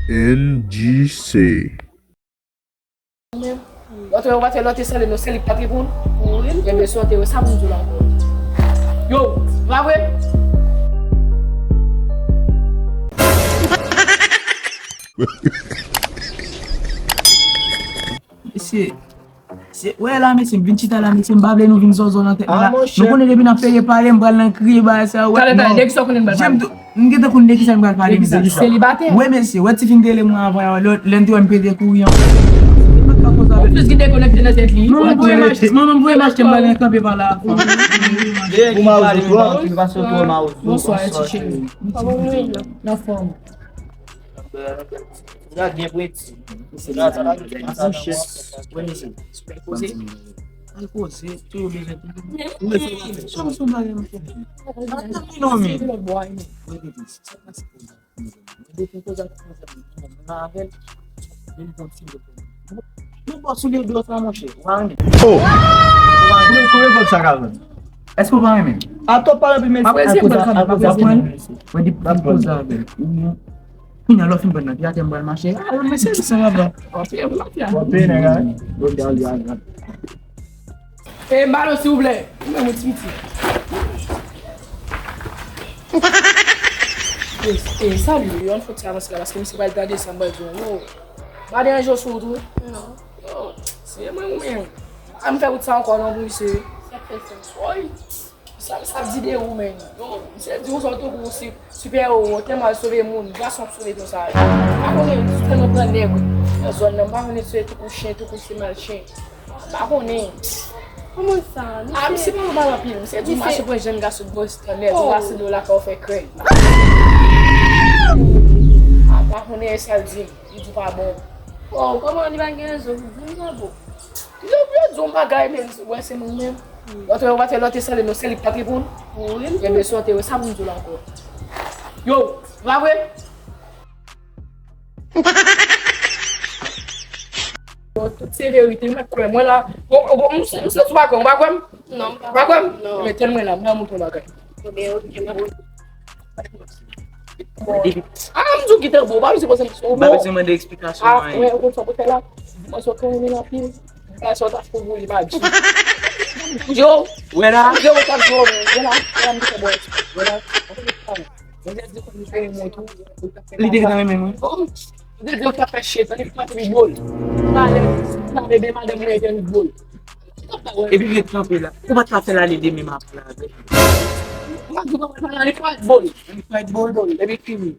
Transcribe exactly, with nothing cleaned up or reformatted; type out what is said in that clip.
N G C. Lòt yo pa te lòt te sale nou, se li k pa t reponn. Wi. Ebyen, sa te sa pou m di w la ankò. Yo, pa vre? Mesye, se, wè la, mesye, m vin chita la, mesye, m pa vle nou vin zòzò nan tèt mwen la. Nou konnen depi n ap peye pale, m pral nan kriye bagay sa, wè. Talè, talè, de kisa w konnen m pral pale? M gentan konn de kisa m pral pale, mesye. Selibatè? Wi, mesye, wè ti fi n te rele mwen avan, lè, lè n te wè m pete kouri an. Anplis, ki dekonekte nan tèt li. Manman m voye m achte, manman m voye m achte, m pral kanpe pa la. Ou mal twò, ou pa sot twò mal. Bonswa, ti cheri. Nan fòm. Gad gen preti. Gad sa la gen preti. Wi, mesye. Al koze, tou yo bezwen tande. Ou bezwen tande. Sa w son bagay, mesye? Gad nan mi non, mi. Repete, sa pase pou mwen. Depi koze ak manzè, mwen avè l, vin kontinye. Mwen bò sou li dlo sa, monchè. Ou pa renmen? Oh! Ou pa renmen? Konbyen, konbyen vòt sa ka vann? Èske w pa renmen? Atò, pale anpil, mesye. Al koze, al koze ak manzè, mesye. Mwen di pou koze avè l. Kounye a lè w fin pran nan pye atè m pral mache. Ah, men se sa va. W ap peye pou la pye. W ap peye nèg la. Ok, al, al, al. E, m ba nou, silvouplè. Ou menm, ou ti piti. E, e, salut, yon fòt ti avanse la, paske misye pral tande sa m pral di w. Yo, m pa deranje w sou wout ou? Non. Yo, se mwen ou menm? A, m fè wout sa ankò non pou misye. Sa k fè sa? Woy. Sa, sa ap di de ou, men. Yo, misye di ou se yon tankou si, sipè ewo, tèlman l sove moun, gason ap sove konsa. M pa konnen, misye tèlman pran nèg nan zòn nan, m pa konnen si se tankou chen, tankou se mal chen. M pa konnen. Kòman sa? A, misye pa pale anpil, misye di w mache pran jèn gason bò sitwon nèt, ou pase de la ka w fè krèy. A, m pa konnen sa l di m, li di w pa bon. Oh, kòman li pa gen rezon pou di m pa bon? Yo, yo di yon bagay, men, wè, se mwen menm. Lòt yo pa te, lòt te sale nou, se li k pa t reponn. Wi. Ebyen, sa te, sa pou m di w la ankò. Yo, pa vre? Bon, tout se verite, mwen kwè mwen la. Bon, bon, m se, m se sou pa kwè, ou pa kwè m? Non, m pa kwè m? Non. Men tèl mwen la, mwen montre w bagay. Ebyen, ok, m ap. Ah, m di w ki te bon, pa bezwen panse m se ou bon. Pa bezwen mande eksplikasyon, ah, anyen. Wè, ou konn sa pou fè la? Mwen sot renmen anpil. Bagay sa w ta fè pou li, pa di. Yo, wè la. Yo, wè sa m di w, wè la, wè la, m te fè bò. Wè la. Mwen te di pou li fè yon mwen tou. Li te gentan renmen mwen. Bon, li te di w ta fè shit, li pa te bol. Talè, talè, de madanm mwen te bol. Epi ret kanpe la. Ou pa t ka fè l ale demen m ap pale avè l. Ou pa t ka fè l ale, fight ball. Fight ball. Epi fini.